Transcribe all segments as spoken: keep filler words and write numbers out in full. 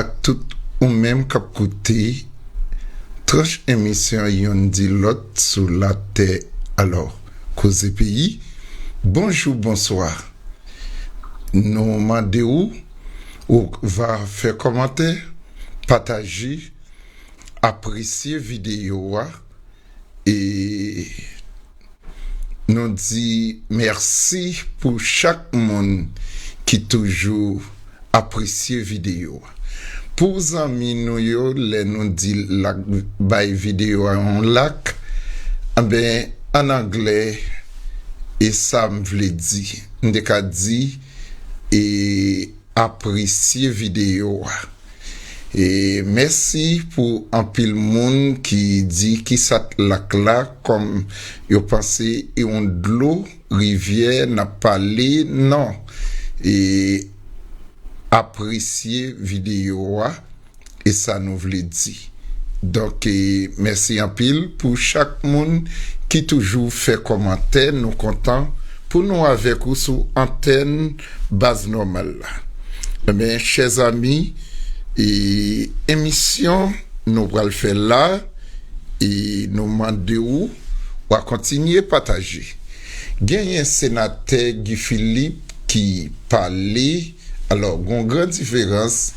Ak tout ou menm k ap koute tranch emisyon Youn di lòt sou latè. Alò, Koze Peyi, bonjou, bonswa. Nou mande w, ou va fè kòmantè, pataje, apresye videyo a, e nou di mèsi pou chak moun ki toujou apresye videyo a. Pou zanmi nou yo, lè nou di like, bay videyo a yon like, anben, an anglè, e sa m vle di. M te ka di, e apresye videyo a. E mèsi pou anpil moun ki di ki sa t like la, kòm yo panse e yon dlo, rivyè, n ap pale, non. E apresye videyo a, e sa nou vle di. Donk, e, mèsi anpil pou chak moun ki toujou fè kòmantè. Nou kontan pou nou avèk ou sou antèn Baz Nòmal la. Ebyen, chè zanmi, e, emisyon nou pral fè la, e nou mande w, w a kontinye pataje. Genyen senatè Guy Philippe ki pale, alò, gon gran diferans.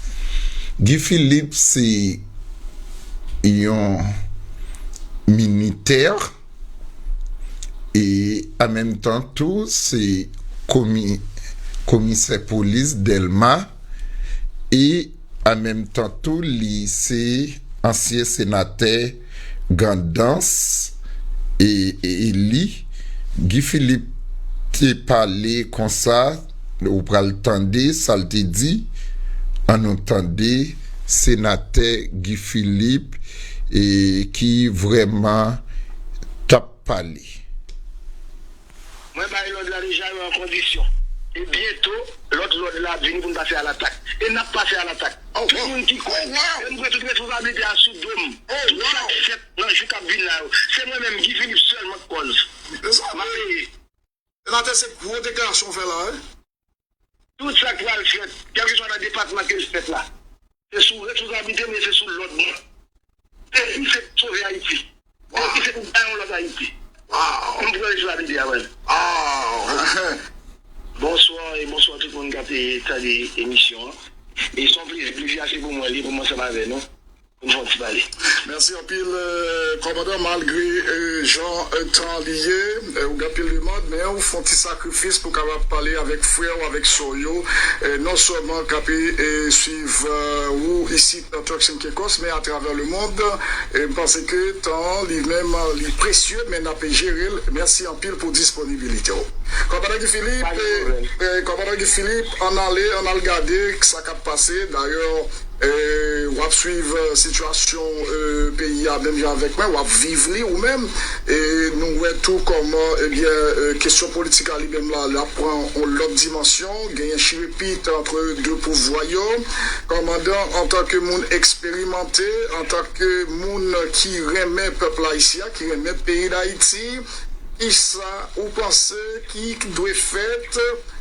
Guy Philippe se yon militè, e an menm tan tou, se komi-, komisè polis Dèlma, e an menm tan tou, li se ansyen senatè Grandans, e, e, eli. Guy Philippe te pale konsa, ou pral tande sa l te di. An nou tande senatè Guy Philippe, e, ki vrèman t ap pale. Mwen bay lòd la deja, yo an kondisyon. E byento, lòt lòd la ap vini pou n pase a latak. E n ap pase a latak. Tout moun ki kwè, e m pran tout responsabilite a sou do m. Tout sa k fèt nan jou k ap vin la yo, se mwen menm, Guy Philippe, sèlman k kòz. M ap peye. Senatè, se gwo deklarasyon w fè la, wi. Tout sa k pral fèt, kèlkeswa nan depatman ke l fèt la, se sou responsablite m e se sou lòd mwen. Defi se pou sove Ayiti. Defi se pou bay yon lòt Ayiti. M pran responsablite a mwen. Bonswa e bonswa tout moun k ap, e, tande emisyon an. E se yon plezi, plezi a se pou mwen li, pou mwen ansanm avè nou. Pou n fè yon ti pale. Mèsi anpil, eh, kòmandan. Malgre, eh, jan, eh, tan li ye, eh, ou gen anpil demann, men ou fè yon ti sakrifis pou w kapab pale avèk frè w, avèk sè w yo, eh, non sèlman k ap, eh, swiv, eh, ou isit nan Turks and Caicos, men atravè lemonn. Eh, m panse ke tan an, li menm, li presye, men n ap jere l. Mèsi anpil pou disponibilite w. Kòmandan Guy Philippe, eh, kòmandan Guy Philippe, ann ale, ann al gade sa k ap pase. Dayè, eh, w ap swiv, eh, sitiyasyon, eh, peyi a menm jan avèk mwen, w ap viv li ou menm. E nou wè tou kòman, ebyen, eh, kesyon politik la li menm la, l ap pran yon lòt dimansyon. Genyen chirepit ant de pouvwa yo. Kòmandan, antanke moun eksperimante, antanke moun ki renmen pèp ayisyen an, ki renmen peyi Dayiti, kisa ou panse ki dwe fèt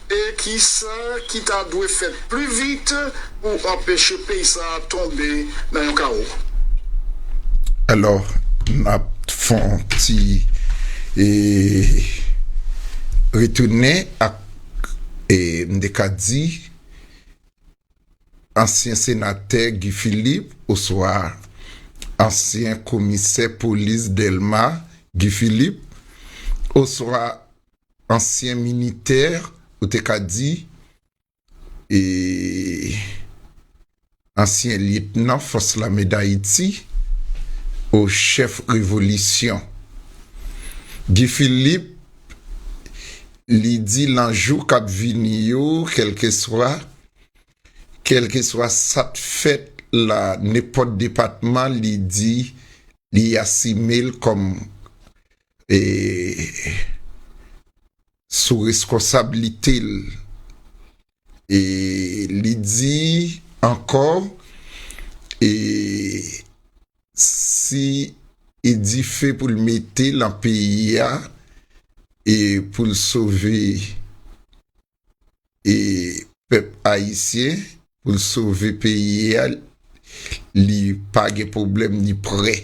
e kisa ki ta dwe fèt pli vit pou anpeche peyi sa a tonbe nan yon kawo? Alò, n ap fè yon ti, e, retounen ak, e, m te ka di, ansyen senatè Guy Philippe, oswa ansyen komisè polis Dèlma Guy Philippe, oswa ansyen militè, ou te ka di, e ansyen lyetnan Fòs Lame Dayiti, o chèf revolisyon. Guy Philippe, li di nan jou k ap vini yo, kèlkeswa, kèlkeswa sa t fèt la, nenpòt depatman, li di, li asime l kòm, e, sou reskonsablite l. E li di ankò, e si e dife pou l mete nan peyi a, e pou l sove, e pèp ayisyen, pou l sove peyi a, li pa gen pwoblèm, li prè.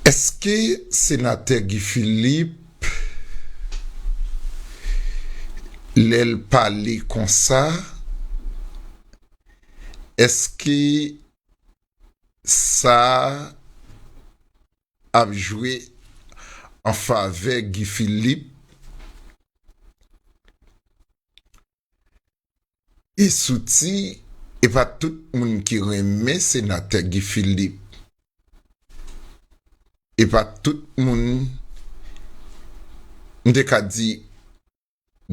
Èske senatè Guy Philippe, lè l pale konsa, èske sa ap jwe an favè Guy Philippe? E souti, e pa tout moun ki renmen senatè Guy Philippe. E pa tout moun, m te ka di,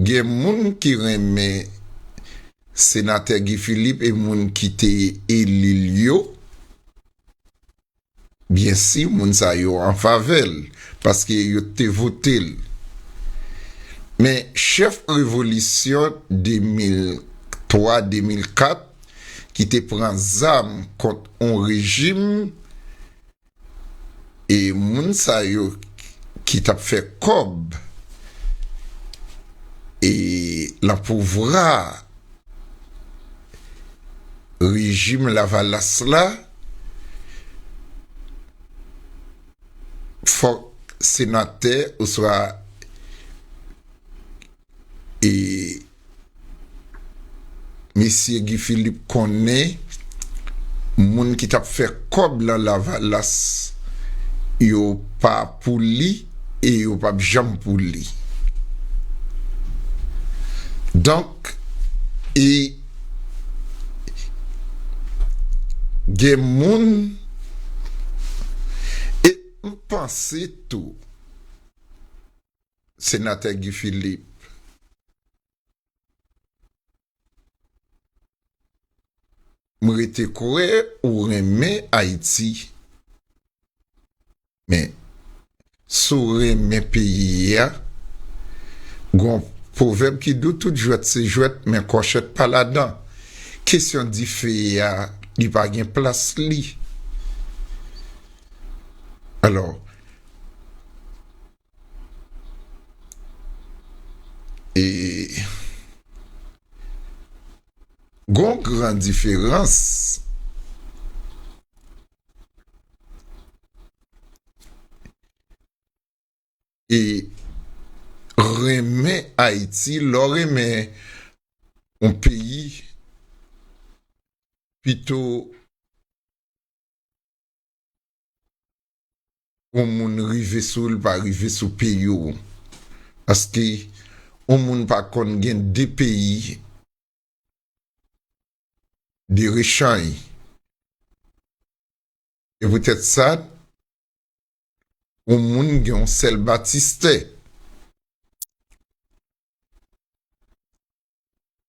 gen moun ki renmen senatè Guy Philippe e moun ki te eli l yo. Byensi, moun sa yo an favè l, paske yo te vote l. Men chèf revolisyon de mil twa, de mil kat, ki te pran zam kont on rejim, e moun sa yo ki t ap fè kòb e lan pouvwa rejim Lavalas la, fòk senatè oswa e mesye Guy Philippe konnen moun ki t ap fè kòb lan Lavalas yo pa pou li e yo p ap janm pou li. Donk, e gen moun, e m panse tou, senatè Guy Philippe, m rete kwè ou renmen Ayiti. Men, si w renmen peyi a, gon pwovèb ki di w tout jwèt se jwèt, men kòchèt pa ladan. Kesyon dife a, li pa gen plas li. Alò, e gon gran diferans. E renmen Ayiti, lè w renmen yon peyi, pito yon moun rive sou w, li pa rive sou peyi w. Paske yon moun pa konn gen de peyi, de rechanj. E poutèt sa, yon moun gen yon sèl batistè.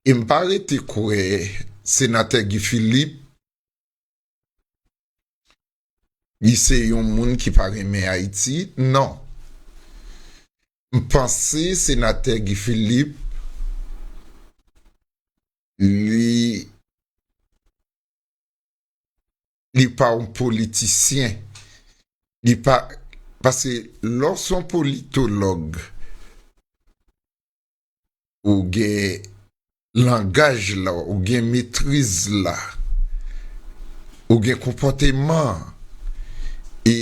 E m pa rete kwè senatè Guy Philippe, li se yon moun ki pa renmen Ayiti, non. M panse senatè Guy Philippe, li, li pa yon politisyen. Li pa, paske lè w se yon politològ, ou gen langaj la, ou gen metriz la, ou gen konpòteman an. E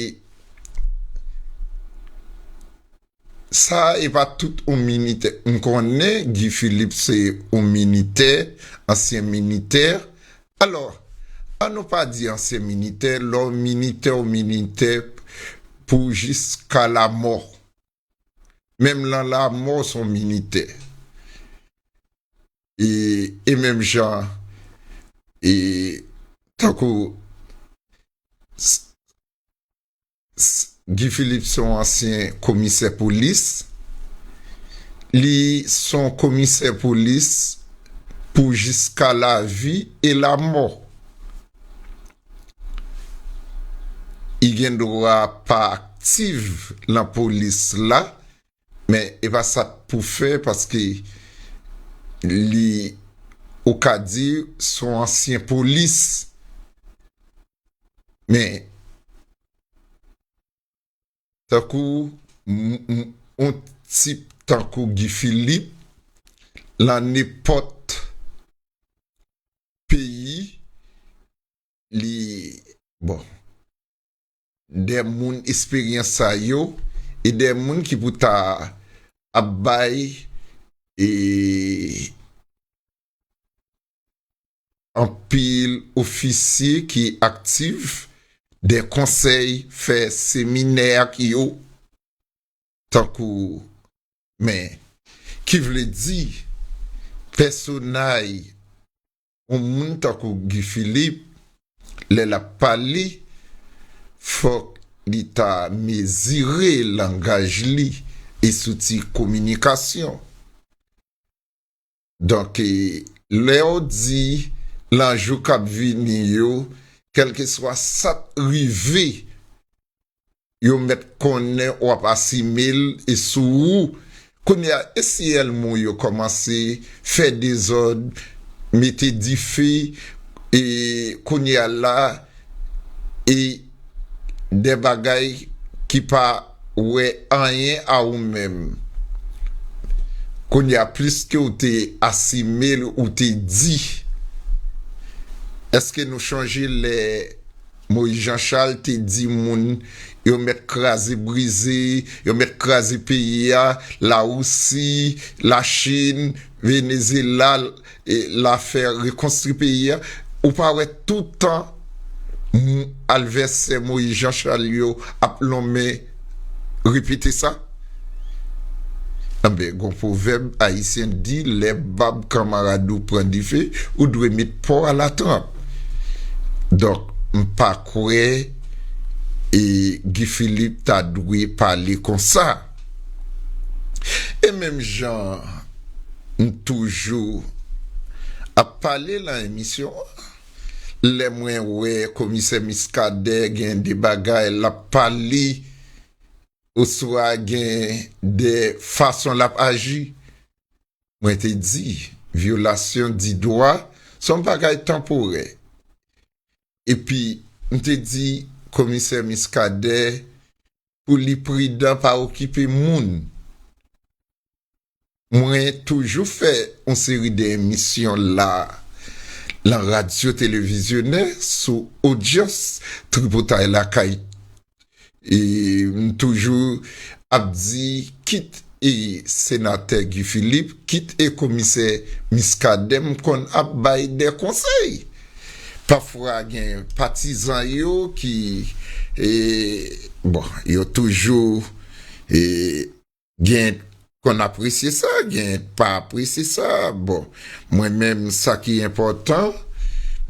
sa, e pa tout yon militè. M konnen Guy Philippe se yon militè, ansyen militè. Alò, ann nou pa di ansyen militè, lè w militè, w militè pou jiska lamò. Menm lan lamò, w se yon militè. E, e menm jan, e tankou s-, s-, Guy Philippe se yon ansyen komisè polis, li se yon komisè polis pou jiska lavi e lamò. Li gen dwa pa aktif lan polis la, men e pa sa k pou fè, paske li, ou ka di, se yon ansyen polis. Men, tankou, m, m, yon tip tankou Guy Philippe, lan nenpòt li, bon, de moun esperyans sa yo, e de moun ki pou ta ap bay e anpil ofisye ki aktif de konsèy, fè seminè ak yo, tankou, men, ki vle di, pèsonay yon moun tankou Guy Philippe, lè l ap pale, fòk li ta mezire langaj li e zouti kominikasyon. Donk, e, lè w di nan jou k ap vini yo, kèlkeswa sa k rive, yo mèt konnen w ap asime l e sou ou. Kounye a, e si ènmi w yo kòmanse fè dezòd, mete dife, e kounye a la, e de bagay ki pa wè anyen a ou menm. Kounye a, plis ke w te asime l, ou te di, èske nou chonje lè Moïse Jean Charles te di moun yo mèt kraze brize, yo mèt kraze peyi a, Lawousi, Lachin, Venezyela, e, l a fè rekonstwi peyi a. Ou pa wè toutan m-, advèsè Moïse Jean Charles yo ap lonmen repete sa? Enben, gon pwovèb ayisyen di, lè bab kanmarad ou pran dife, ou dwe met pò a latranp. Donk, m pa kwè e Guy Philippe ta dwe pale konsa. E menm jan m toujou ap pale nan emisyon an, lè mwen wè komisè Muscadin gen de bagay l ap pale, oswa gen de fason l ap aji, mwen te di, vyolasyon di dwa se yon bagay tanporè. Epi, m te di komisè Muscadin pou li pridan, pa okipe moun. Mwen toujou fè yon seri de emisyon la, lan radyo televizyonè, sou odyans Tripotay Lakay. E m toujou ap di, kit e senatè Guy Philippe, kit e komisè Muscadin, m konn ap bay de konsèy. Pafwa gen patizan yo ki, e, bon, yo toujou, e, gen konn apresye sa, gen pa apresye sa. Bon, mwen menm, sa ki enpòtan,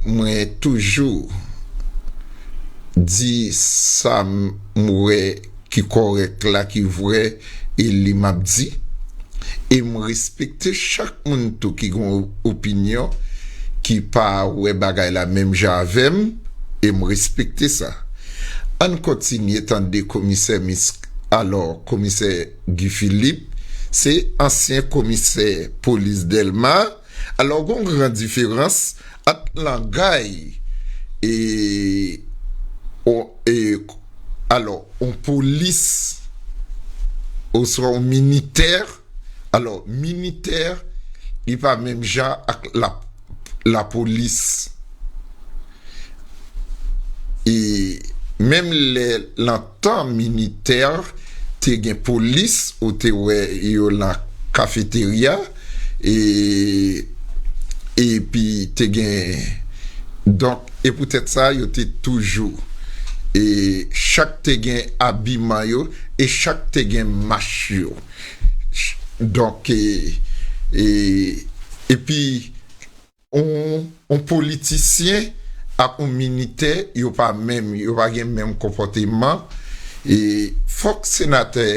mwen toujou di sa m wè ki kòrèk la, ki vrè, e li m ap di. E m respekte chak moun tou ki gen yon opinyon, ki pa wè bagay la menm jan avè m, e m respekte sa. Ann kontinye tande komisè Mis-, alò, komisè Guy Philippe, se ansyen komisè polis Dèlma. Alò, gon gran diferans ant langay e, o, e, alò, on polis oswa on militè. Alò, militè, li pa menm jan ak la, lapolis. E menm lè, lan tan militè, te gen polis, ou te wè yo lan kafeterya, e, epi te gen, donk, e poutèt sa, yo te toujou, e chak te gen abiman yo, e chak te gen mach yo. Donk, e, e, epi, on, on politisyen ak on militè, yo pa menm, yo pa gen menm konpòteman. E fòk senatè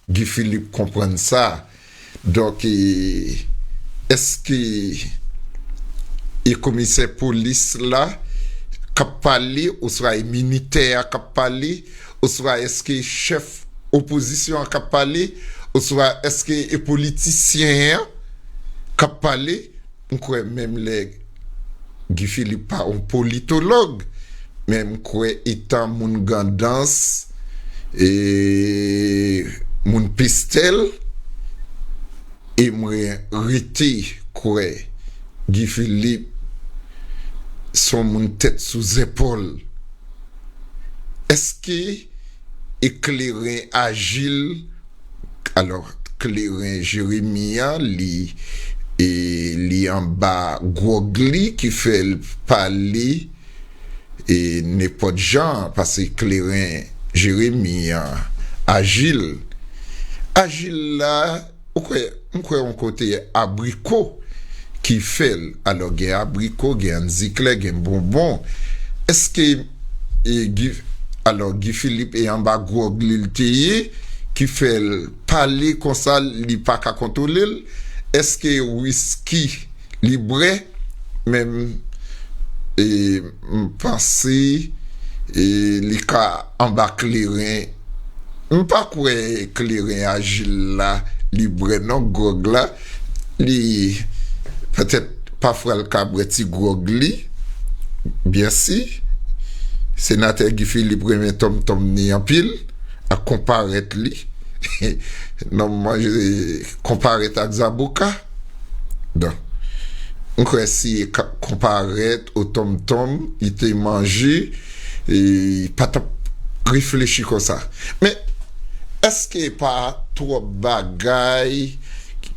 Guy Philippe konprann sa. Donk, e, èske e komisè polis la k ap pale, oswa e militè a k ap pale, oswa èske chèf opozisyon an k ap pale, oswa èske e politisyen an k ap pale? M kwè menm lè Guy Philippe pa yon politològ, men m kwè etan moun Grandans, e moun Pestèl, e mwen rete kwè Guy Philippe se yon moun tèt sou zèpòl. Èske e kleren ajil, alò, kleren Jeremi an, li, e, li anba gwòg li ki fè l pale e nenpòt jan, paske kleren Jeremi an ajil. Ajil la, ou kwè, m kwè yon kote abriko ki fè l. Alò, gen abriko, gen annziklè, gen bonbon. Èske, e, Guy, alò, Guy Philippe e anba gwòg li l te ye, ki fè l pale konsa, li pa ka kontwole l? Èske wiski li bwè, men m, e, m panse, e, li ka anba kleren. M pa kwè kleren ajil la, li bwè non gwòg la. Li, petèt, pafwa l ka bwè ti gwòg li. Byensi, senatè Guy Philippe renmen tonmtonm ni anpil, ak konparèt li. Nonm manje konparèt ak zaboka. Donk, m kwè si ka-, konparèt o tonmtonm, li te manje, e, li pa t ap reflechi konsa. Men, èske pa twòp bagay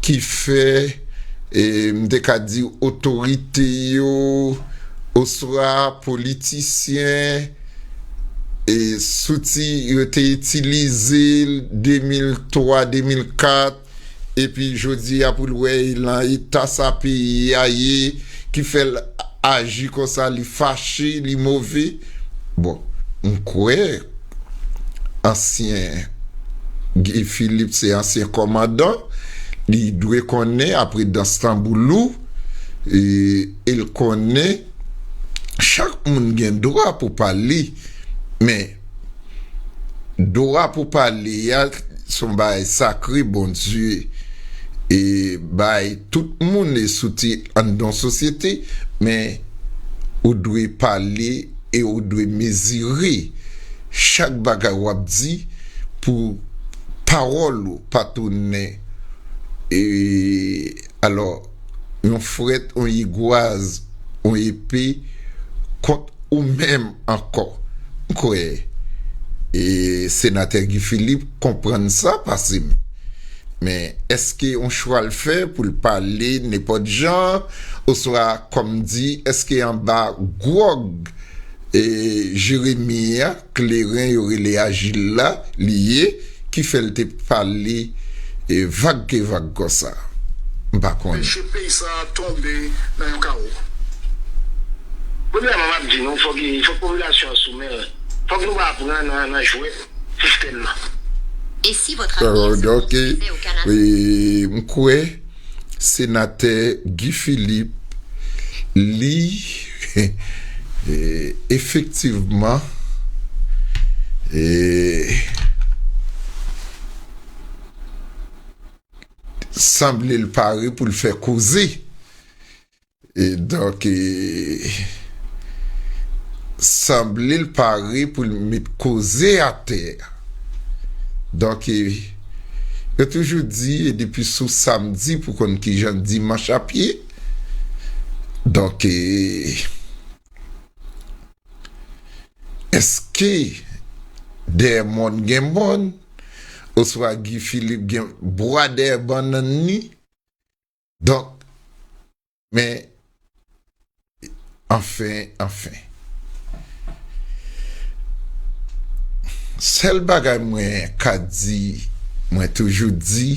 ki fè, e, m te ka di otorite yo, oswa politisyen, e, souti yo te itilize de mil twa, de mil kat, epi jodi a pou l wè e lan eta sa peyi a ye, ki fè l aji konsa, li fache, li move. Bon, m kwè ansyen Guy Philippe se ansyen kòmandan, li dwe konnen apre dans tanbou lou, e, e l konnen chak moun gen dwa pou pale, men dwa pou pale a, se yon bagay sakre, Bondye, e, bay tout moun e souti anndan yon sosyete, men ou dwe pale e ou dwe mezire chak bagay w ap di pou pawòl ou pa tounen, e, alò, yon frèt, yon igwaz, yon epe kont ou menm ankò. M kwè, e, senatè Guy Philippe konprann sa pase m. Men, èske yon chwa l fè pou l pale nenpòt jan, oswa, kòm di, èske anba gwòg, e, Jeremi a, kleren yo rele ajil la, li ye, ki fè l te pale, e, vag ke vag konsa? M pa konnen. Mesye, peyi sa a tonbe nan yon kawo. Premyèman, m ap di nou, fòk, fòk popilasyon an sou men l. Fòk nou pa pran nan, nan jwèt sistèm nan. Et si votre ami accepte de vivre au Canada? E, m kwè senatè Guy Philippe, li, e, efektivman, e, sanble l pare pou l fè koze. E donk, e, sanble l pare pou l met koze atè. Donk, e, yo toujou di, e depi sou samdi pou konn kijan dimanch ap ye. Donk, e, èske dèyè mòn gen mòn? Oswa Guy Philippe gen bwa dèyè bannann li? Donk, men, anfen, anfen. Sèl bagay mwen ka di, mwen toujou di,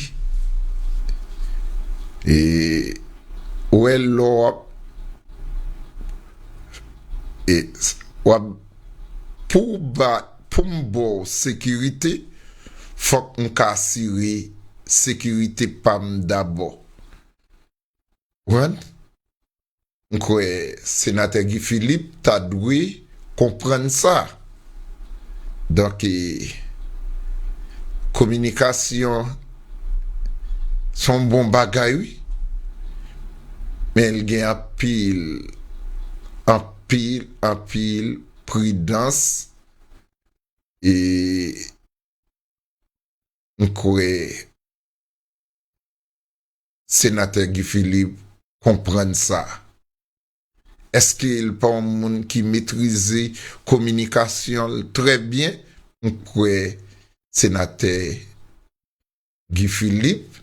e, ou wè lè w ap, e, w ap, pou w ba, pou m ba w sekirite, fòk m ka asire sekirite pa m dabò. Konprann? M kwè senatè Guy Philippe ta dwe konprann sa. Donk, e, kominikasyon se yon bon bagay, wi. Men l gen anpil, anpil, anpil pridans, e m kwè senatè Guy Philippe konprann sa. Èske l pa yon moun ki metrize kominikasyon l trè byen? M kwè senatè Guy Philippe,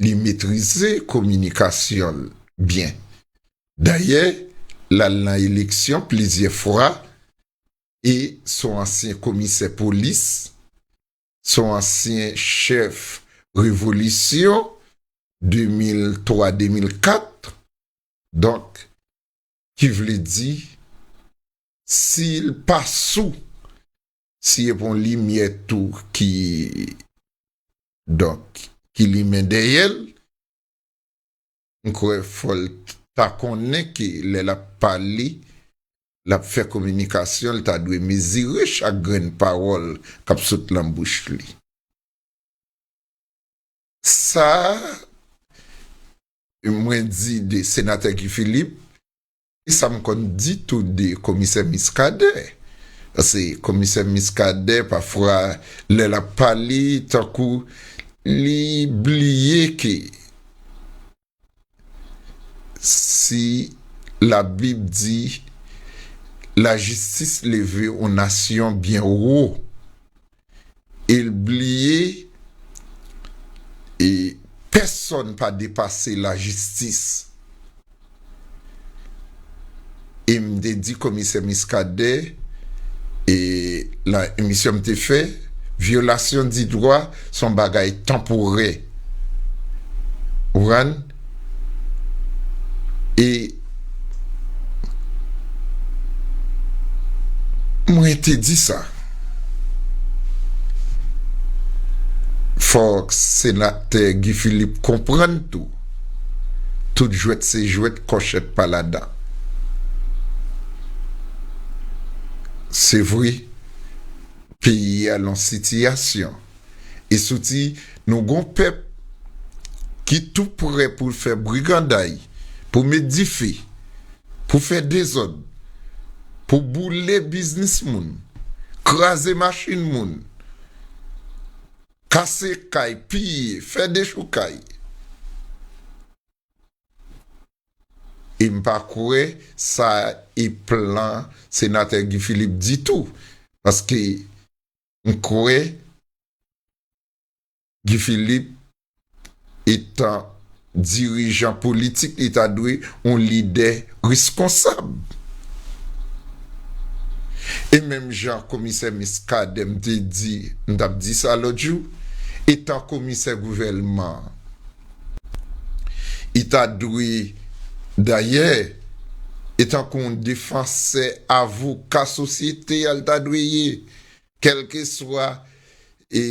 li metrize kominikasyon l byen. Dayè, l al nan eleksyon plizyè fwa e s on ansyen komisè polis, s on ansyen chèf revolisyon de mil twa de mil kat. Donk, ki vle di, si l pa sou, si e pa yon limyè tou ki, donk, ki limen dèyè l, m kwè fò l ta konnen ke lè l ap pale, l ap fè kominikasyon, l ta dwe mezire chak grenn pawòl k ap sot nan bouch li. Sa mwen di de senatè Guy Philippe, e sa m konn di tou de komisè Muscadin. Paske komisè Muscadin, pafwa, lè l ap pale, tankou li bliye ke si Labib di, lajistis leve yon nasyon byen wo, e l bliye, e pèsonn pa depase lajistis. E m te di komisè Muscadin, e nan emisyon m te fè, vyolasyon di dwa se yon bagay tanporè. Ou konprann? E mwen te di sa. Fòk senatè Guy Philippe konprann tou. Tout jwèt se jwèt, kòchèt pa ladan. Se vre, peyi a nan sitiyasyon. E soti, nou gon pèp ki tou prè pou l fè briganday, pou met dife, pou fè dezòd, pou boule biznis moun, kraze machin moun, kase kay, piye, fè dechoukay. E m pa kwè sa e plan senatè Guy Philippe ditou. Paske m kwè Guy Philippe, etan dirijan politik, li ta dwe yon lidè reskonsab. E menm jan komisè Muscadin, m te di, m t ap di sa lòt jou, etan komisè gouvènman, li ta dwe, dayè, etan kon defansè, avoka sosyete a, l ta dwe ye, kèlkeswa, e,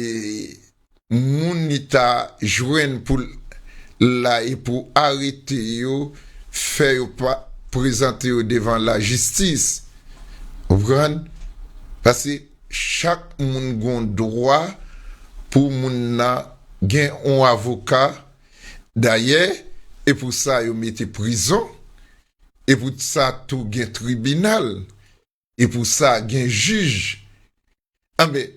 moun li ta jwenn pou l la e pou arete yo, fè yo pa prezante yo devan lajistis. Ou konprann? Paske chak moun gon dwa pou moun nan gen yon avoka. Dayè, e pou sa yo mete prizon, e pou sa tou gen tribinal, e pou sa gen jij. Anben,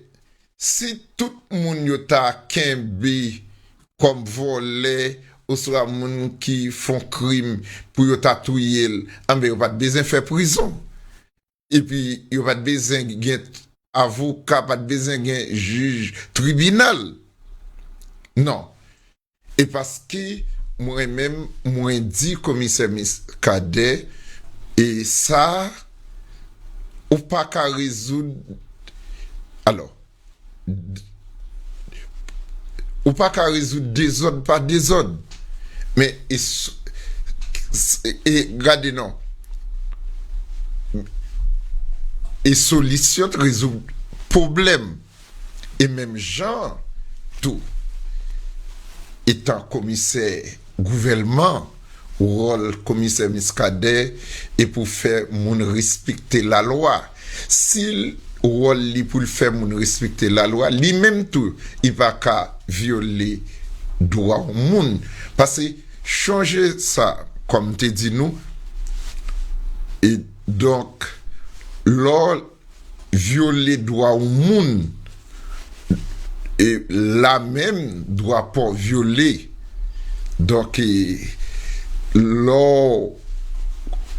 si tout moun yo ta kenbe kòm vòlè, oswa moun ki fè yon krim pou yo ta touye l, anben, yo pa t bezwen fè prizon. Epi, yo pa t bezwen gen avoka, pa t bezwen gen jij tribinal. Non. E paske mwen menm, mwen di komisè Muscadin, e sa, ou pa ka rezoud, alò, d-, ou pa ka rezoud dezòd pa dezòd. Men, e s-, s-, e gade non. E solisyon t rezoud pwoblèm. E menm jan tou, etan komisè gouvènman, wòl komisè Muscadin e pou fè moun respekte lalwa. Si l, wòl li pou l fè moun respekte lalwa, li menm tou, li pa ka vyole dwa yon moun. Paske, chonje sa, kòm m te di nou, e donk, lè w vyole dwa yon moun, e la menm, dwa pa w vyole. Donk, e, lè w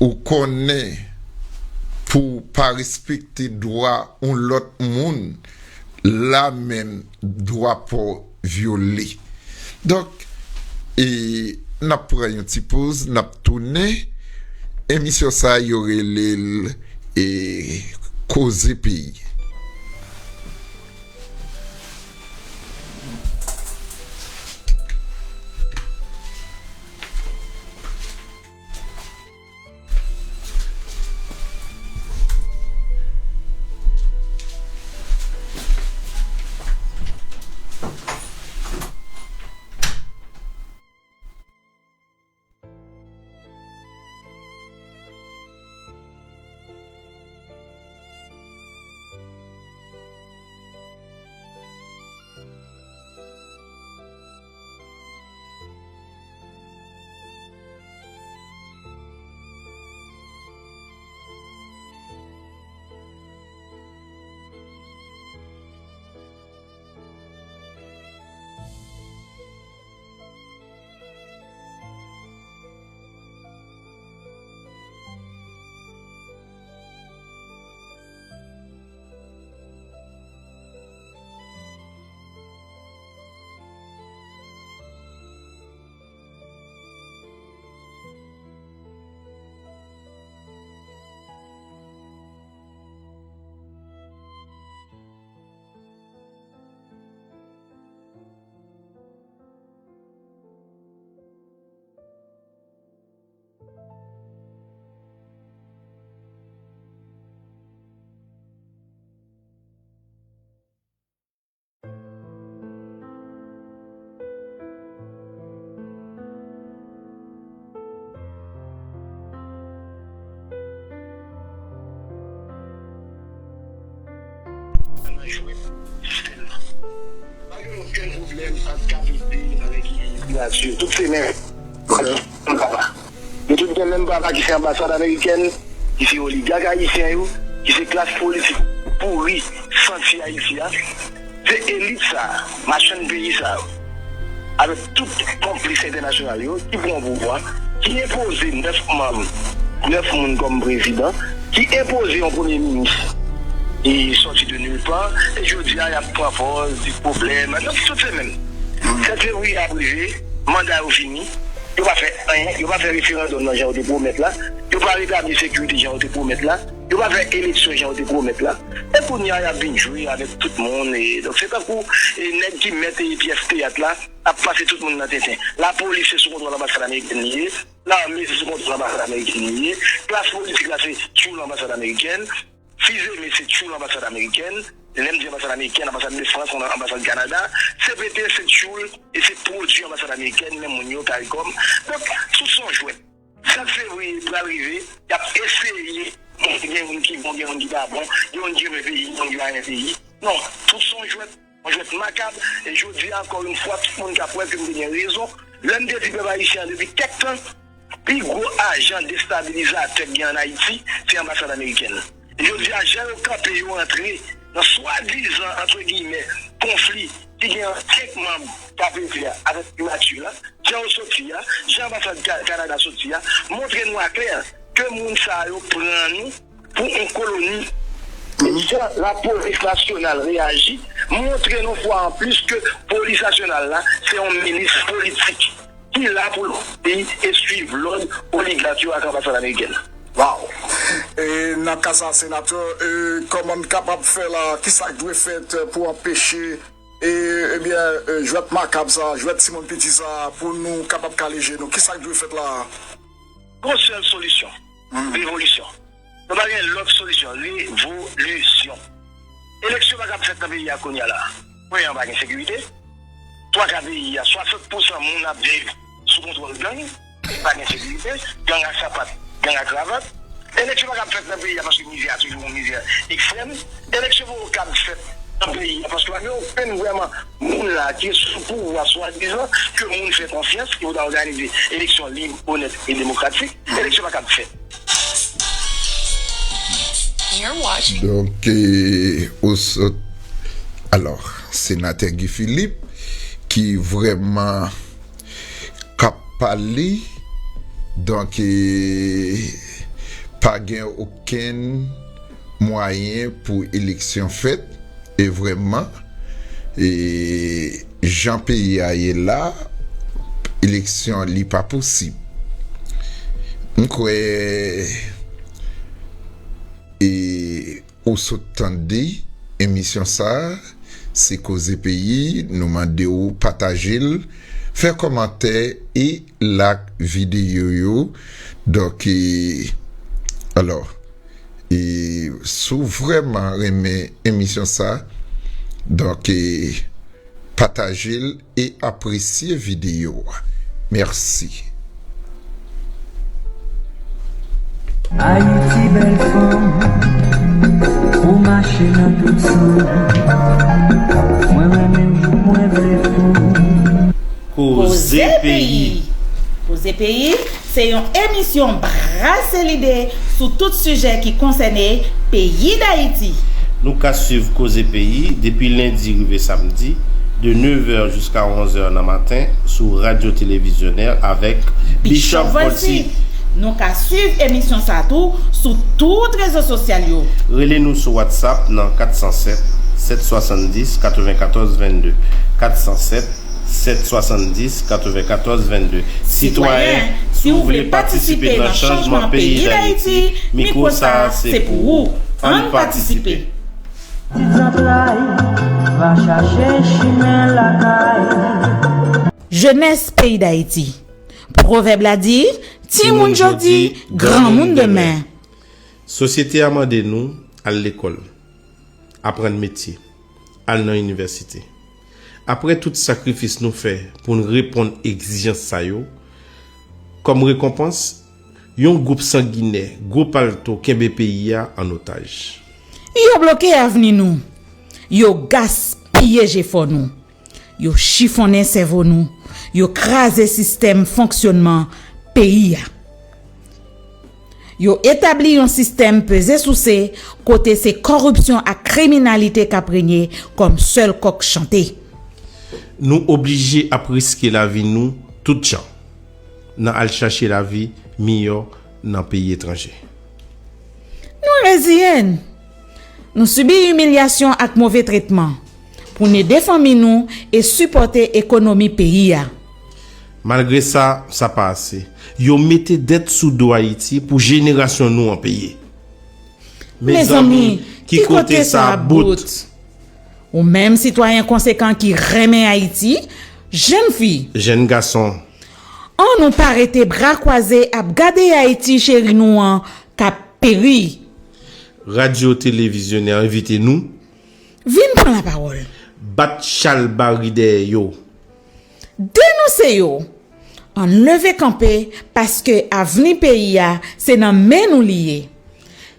Ou konnen, pou w pa respekte dwa yon lòt moun, la menm dwa pa w vyole. Donk, e, n ap pran yon ti poz, n ap tounen. Emisyon sa a, yo rele l, e, Koze Peyi. Nan jwèt sèlman. Pa gen okenn pwoblèm ant K P P avèk Ignatius. Tout se menm. Yo tout gen menm papa ki se anbasad amerikèn, ki se oligak ayisyen yo, ki se klas politik pouri, santi Ayiti a. Se elit sa a, machann peyi sa yo, avèk tout konplis entènasyonal yo, ki pran pouvwa, ki enpoze nèf manm, nèf moun kòm prezidan, ki enpoze yon premye minis, e sòti de nulle part, e jodi a, y ap pran pòz, di pwoblèm, non, tout se menm. Sèt fevriye ap rive, manda yo fini, yo pa fè anyen, yo pa fè referandòm nan jan yo te pwomèt la, yo pa retabli sekirite jan yo te pwomèt la, yo pa fè eleksyon jan yo te pwomèt la. E kounye a, y ap vin jwe avèk tout moun. E, donk, se tankou, e, nèg ki mèt, e, pyès teyat la ap pase tout moun nan tenten. Lapolis se sou kontwòl anbasad amerikèn li ye. Lame se sou kontwòl anbasad amerikèn li ye. Klas politik la se tchoul anbasad amerikèn. Fizeme se tchoul anbasad amerikèn. Lè m di anbasad amerikèn, anbasad de Frans, anbasad Kanada. C P T se tchoul e se pwodui anbasad amerikèn, menm moun yo, CARICOM. Donk, tout se yon jwèt. Sèt fevriye pral rive, y ap eseye, bon, gen moun ki bon, gen moun ki pa bon, gen moun ki renmen peyi, gen moun ki pa renmen peyi. Non, tout se yon jwèt, yon jwèt makab, e jodi a, ankò yon fwa, tout moun ka kwè ke m te gen rezon. Lè m te di pèp ayisyen an depi kèk tan, pi gwo ajan destabilizatè k gen ann Ayiti, se anbasad amerikèn. E jodi a, jan yo kanpe, yo antre nan swadizan, antre giyimè, konfli ki gen ant kèk manm K P P a avèk Ignatius la, jan yo soti a, jan anbasad Ka-, Kanada soti a, montre nou aklè ke moun sa yo pran nou pou yon koloni. E jan lapolis nasyonal reyaji, montre nou fwa anplis ke polis nasyonal la, se yon milis politik ki la pou l obeyi e swiv lòd oligak yo ak anbasad amerikèn. Wow! E nan ka sa, senatè, e, kòman n kapab fè la? Kisa k dwe fèt pou anpeche, e, ebyen, e, jwèt makab sa, jwèt timoun piti sa, pou nou kapab kale je nou? Kisa k dwe fèt la? Gon sèl solisyon, revolisyon. Nou pa gen lòt solisyon, revolisyon. Eleksyon pa kab fèt nan peyi a kounye a la. Premyèman, pa gen sekirite. Twa ka peyi a, swasant pousan moun ap viv sou kontwòl gang. Pa gen sekirite. Gang a sapat, gang a kravat. Eleksyon pa kab fèt nan peyi a paske mizè a toujou yon mizè ekstrèm. Eleksyon poko kab fèt nan peyi a paske pa gen okenn vrèman moun la ki sou pouvwa swadizan ke moun fè konfyans ki pou ta òganize eleksyon lib, onèt e demokratik. Eleksyon pa kab fèt. Donk, e, ou sot, alò, senatè Guy Philippe, ki vrèman k ap pale, donk, e, pa gen okenn mwayen pou eleksyon fèt, e vrèman, e jan peyi a ye la, eleksyon li pa posib. M kwè, e ou sot tande emisyon sa a, se Koze Peyi, nou mande w pataje l, fè kòmantè e like videyo yo. Donk, e, alò, e, si w vrèman renmen emisyon sa, donk, e, pataje l e apresye videyo a. Mèsi. Ayiti bèl fanm, ou mache nan tout san. Mwen renmen w, mwen vle fou. Koze Peyi. Koze Peyi, se yon emisyon brase lide sou tout sijè ki konsène peyi Dayiti. Nou ka swiv Koze Peyi depi lendi rive samdi, de nevè jiska onzè nan maten, sou Radyo Televizyonè avèk Bishop Volcy. Nou ka swiv emisyon sa tou sou tout rezo sosyal yo. Rele nou sou WhatsApp nan kat san sèt, sèt swasanndis, katrevenkatòz vennde, kat san sèt, sèt swasanndis, katrevenkatòz vennde. Sitwayen, si w vle patisipe nan chanjman peyi Dayiti, mikwo sa a se pou ou. Ann patisipe. Ti zantray va chache chimen lakay. Jenès peyi Dayiti. Pwovèb la di, timoun jodi, granmoun demen. Sosyete a mande nou al lekòl, aprann metye, al nan inivèsite. Apre tout sakrifis nou fè pou n reponn egzijans sa yo, kòm rekonpans, yon gwoup sanginè, gwo palto kenbe peyi a an otaj. Yo bloke avni nou. Yo gaspiye jefò nou. Yo chifonnen sèvo nou. Yo kraze sistèm fonksyònman peyi a. Yo etabli yon sistèm peze souse kote se kòripsyon ak kriminalite k ap renye kòm sèl kòk chante. Nou oblije ap riske lavi nou tout jan nan al chache lavi miyò nan peyi etranje. Nou reziye n. Nou sibi imilyasyon ak move tretman pou n ede fanmi nou e sipòte ekonomi peyi a. Malgre sa, sa pa ase. Yo mete dèt sou do Ayiti pou jenerasyon nou an peye. Mezanmi, ki kote sa ap bout? Ou menm sitwayen konsekan ki renmen Ayiti, jèn fi, jèn gason, ann nou pa rete bra kwaze ap gade Ayiti cheri nou an k ap peri. Radyo Televizyonè envite nou. Vin pran lapawòl. Bat chalbari dèyè yo. Denonse yo. Ann leve kanpe, paske avni peyi a se nan men nou li ye.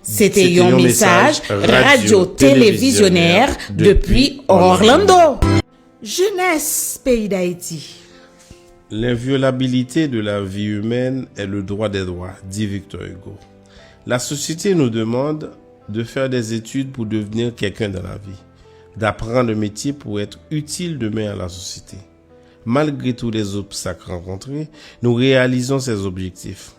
Se te yon mesaj Radyo Televizyonè depi Orlando. Jenès peyi Dayiti. L'inviolabilité de la vie humaine est le droit des droits, dit Victor Hugo. La société nous demande de faire des études pour devenir quelqu'un dans la vie, d'apprendre un métier pour être utile demain à la société. Malgré tous les obstacles rencontrés, nous réalisons ces objectifs.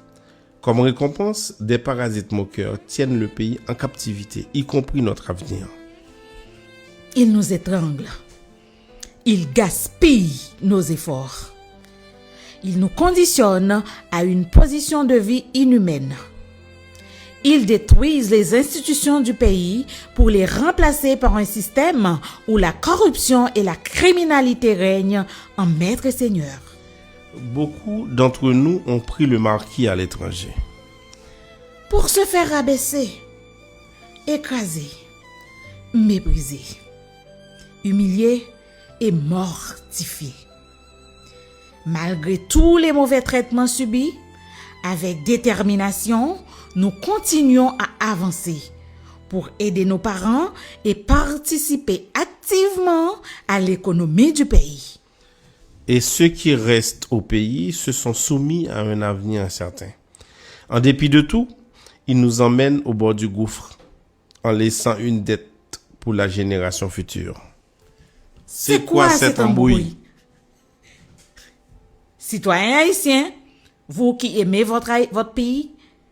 Comme récompense, des parasites moqueurs tiennent le pays en captivité, y compris notre avenir. Ils nous étranglent. Ils gaspillent nos efforts. Ils nous conditionnent à une position de vie inhumaine. Ils détruisent les institutions du pays pour les remplacer par un système où la corruption et la criminalité règnent en maître et seigneur. Beaucoup d'entre nous ont pris le marquis à l'étranger. Pour se faire rabaisser, écraser, mépriser, humilier et mortifier. Malgré tous les mauvais traitements subis, avec détermination, nous continuons à avancer pour aider nos parents et participer activement à l'économie du pays. Et ceux qui restent au pays se sont soumis à un avenir incertain. En dépit de tout, ils nous emmènent au bord du gouffre, en laissant une dette pour la génération future. C'est quoi cette embrouille? Citoyens haïtiens, vous qui aimez votre, votre pays,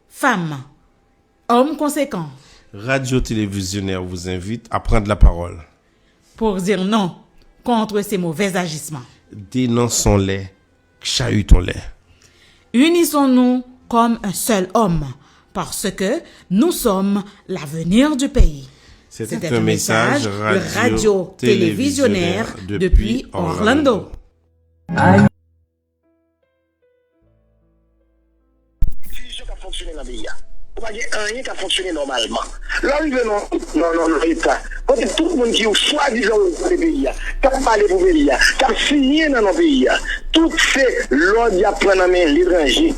femmes, Homme conséquent. Radio Télévisionnaire vous invite à prendre la parole. Pour dire non contre ces mauvais agissements. Dénonçons-les, chahutons-les. Unissons-nous comme un seul homme, parce que nous sommes l'avenir du pays. C'était un message de Radio Télévisionnaire depuis Orlando. Enstitisyon k ap fonksyone nan peyi a. Ou pa gen anyen k ap fonksyone nòmalman. Lè w rive nan, nan, nan, nan eta, kote tout moun ki swadizan reprezante peyi a, k ap pale pou peyi a, k ap siyen nan non peyi a, tout se lòd y ap pran nan men letranje.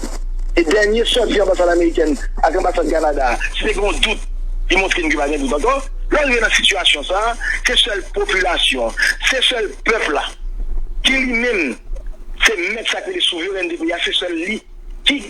E dènye sòti anbasad amerikèn ak anbasad Kanada a, si te gen yon dout, li montre n ke pa gen dout ankò. Lè w rive nan sitiyasyon sa a, se sèl popilasyon an, se sèl pèp la, ki li menm, se mèt sa k rele souverènte peyi a, se sèl li ki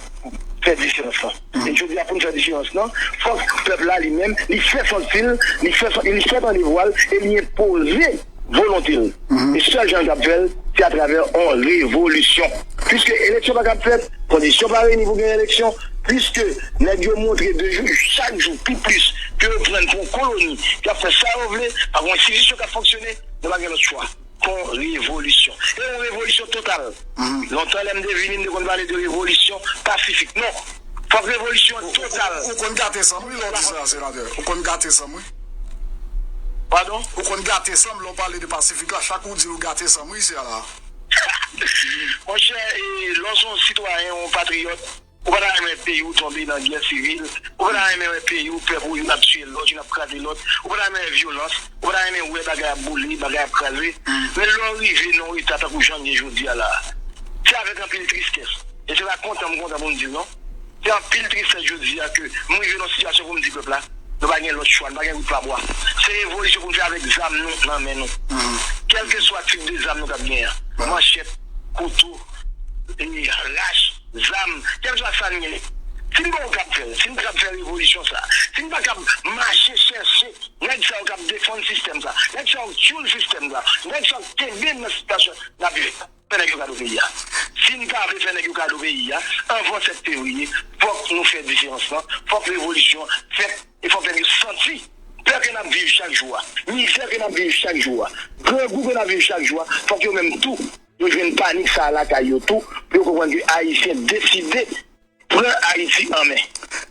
fè diferans lan. E jodi a, pou n fè diferans lan, fòk pèp la li menm, li fè santi l, li fè, li fè tande vwa l, e li enpoze volonte l. E sèl jan l kab fè l, se atravè yon revolisyon. Piske eleksyon pa kab fèt, kondisyon pa reyini pou gen eleksyon, piske nèg yo montre de jou, chak jou, pi plis, ke yo pran n pou yon koloni, k ap fè sa yo vle, pa gen yon enstitisyon k ap fonksyone, nou pa gen lòt chwa. Kon revolisyon. E yon revolisyon total. Lontan lè m te vini, m te konn pale de revolisyon pasifik. Non. Fòk revolisyon total. Ou, ou, ou konn gate san m, wi, lè w di sa, senatè. Ou konn gate san m, wi. Padon? Ou konn gate san m lè w pale de pasifik la. Chak ou di l, ou gate san m, wi, isi a la. Monchè, e, lè w se yon sitwayen, yon patriyòt, ou pa ta renmen peyi w tonbe nan gè sivil. Ou pa ta renmen wè peyi w, pèp ou, youn ap tiye lòt, youn ap kraze lòt. Ou pa ta renmen wè vyolans. Ou pa ta renmen wè bagay ap boule, bagay ap kraze. Men lè w rive nan yon eta tankou jan n ye jodi a la a, se avèk anpil tristès. E se pa kontan m kontan pou m di l non. Se anpil tristès jodi a ke m rive nan yon sitiyasyon pou m di pèp la, nou pa gen lòt chwa, nou pa gen wout pa bwa. Se revolisyon pou n fè avèk zam nou nan men nou. Kèlkeswa tip de zam nou t ap genyen an, manchèt, kouto, e, rach, zam, kèlkeswa sa n gen. Si n pa kab fè l, si n pa kab fè revolisyon sa, si n pa kab mache chèche nèg sa yo k ap defann sistèm sa, nèg sa yo k tchoul sistèm sa, nèg sa yo k kenbe n nan sitiyasyon n ap viv la, fè nèg yo kado peyi a. Si n ta vle fè nèg yo kado peyi a, anvan sèt fevriye, fòk nou fè diferans lan, fòk revolisyon fèt, e fòk nèg yo santi pè ke n ap viv chak jou a, mizè ke n ap viv chak jou a, grangou ke n ap viv chak jou a, fòk yo menm tou, yo jwenn panik sa a lakay yo tou, pou yo konprann ke Ayisyen deside pran Ayiti an men.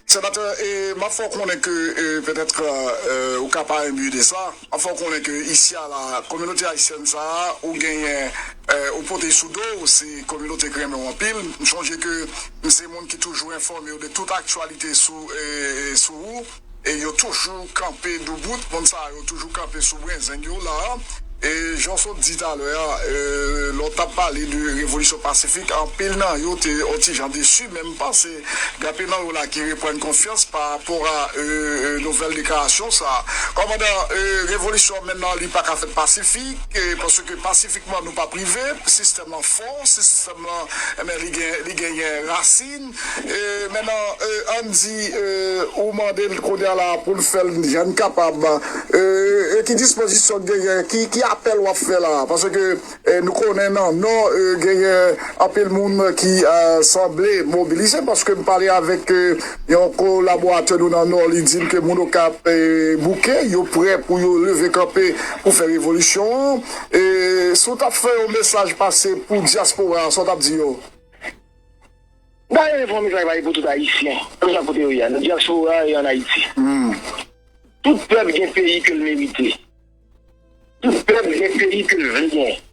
Senatè, e, m ap fè w konnen ke, e, petèt, e, ou ka pa enbi de sa. M ap fè w konnen ke isi a la, kominote ayisyèn sa a, ou genyen, e, ou pote sou do w, se kominote k renmen w anpil. M sonje ke m se moun ki toujou enfòme w de tout aktyalite sou, e, sou ou. E yo toujou kanpe doubout, moun sa yo toujou kanpe sou brenzeng yo la. E jan w sot di talè a, e, lè w t ap pale de revolisyon pasifik, anpil nan yo te yon ti jan desi, men m panse gen anpil nan yo la ki reprann konfyans pa rapò a, e, e, nouvèl deklarasyon sa. Kòmandan, e, revolisyon menm nan li pa ka fèt pasifik, e, paske pasifikman nou p ap rive, sistèm lan fò, sistèm lan, enben, li gen, li genyen rasin. E, mennan, e, ann di, e, ou mande l kounye a la pou l fè l jan n kapab. E, e ki dispozisyon n genyen, ki, ki apèl w ap fè la? Paske, e, nou konnen nan Nò, e, genyen anpil moun ki, e, sanble mobilize, paske m pale avèk, e, yon kolaboratè nou nan Nò, li di m ke moun Okap, e, bouke, yo prè pou yo leve kanpe pou fè revolisyon an. E, si w t ap fè yon mesaj pase pou dyaspora a, sa w t ap di yo? M ta renmen fè yon mesaj pase pou tout Ayisyen, kèlkeswa kote yo ye a, nan dyaspora e ann Ayiti. Tout pèp gen peyi ke l merite. Tout pèp gen peyi ke l vle genyen.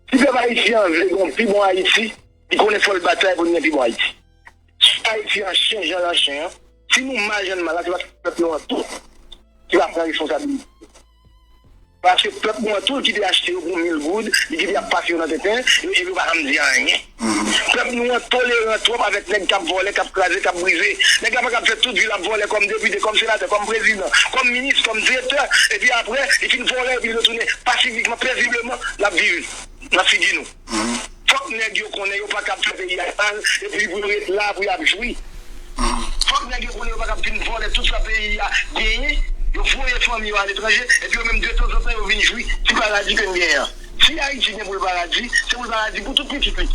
Si pèp ayisyen an vle gen yon pi bon Ayiti, li konnen fò l batay pou n gen pi bon Ayiti. Si Ayiti an chen jan l an chen an, si nou mal jan n mal la, se paske pèp nou an tou ki pa pran responsabilite. Paske pèp nou an tou l kite achte yo pou mil goud, li kite ap pase yo nan tenten, yo, epi yo pa janm di anyen. Pèp nou an toleran twòp avèk nèg k ap vòlè, k ap kraze, k ap brize. Nèg la pa kab fè tout vi l ap vòlè kòm depite, kòm senatè, kòm prezidan, kòm minis, kòm direktè, epi apre, li fin vòlè, epi li retounen pasifikman, pezibleman, l ap viv nan figi nou. Fòk nèg yo konnen yo pa kab fè peyi a mal, epi pou yo ret la, pou y ap jwi. Fòk nèg yo konnen yo pa kab vin vòlè tout sa peyi a genyen, yo voye fanmi yo aletranje, epi yo menm detanzantan yo vin jwi ti paradi ke n genyen an. Si Ayiti gen pou l paradi, se pou l paradi pou tout pitit li.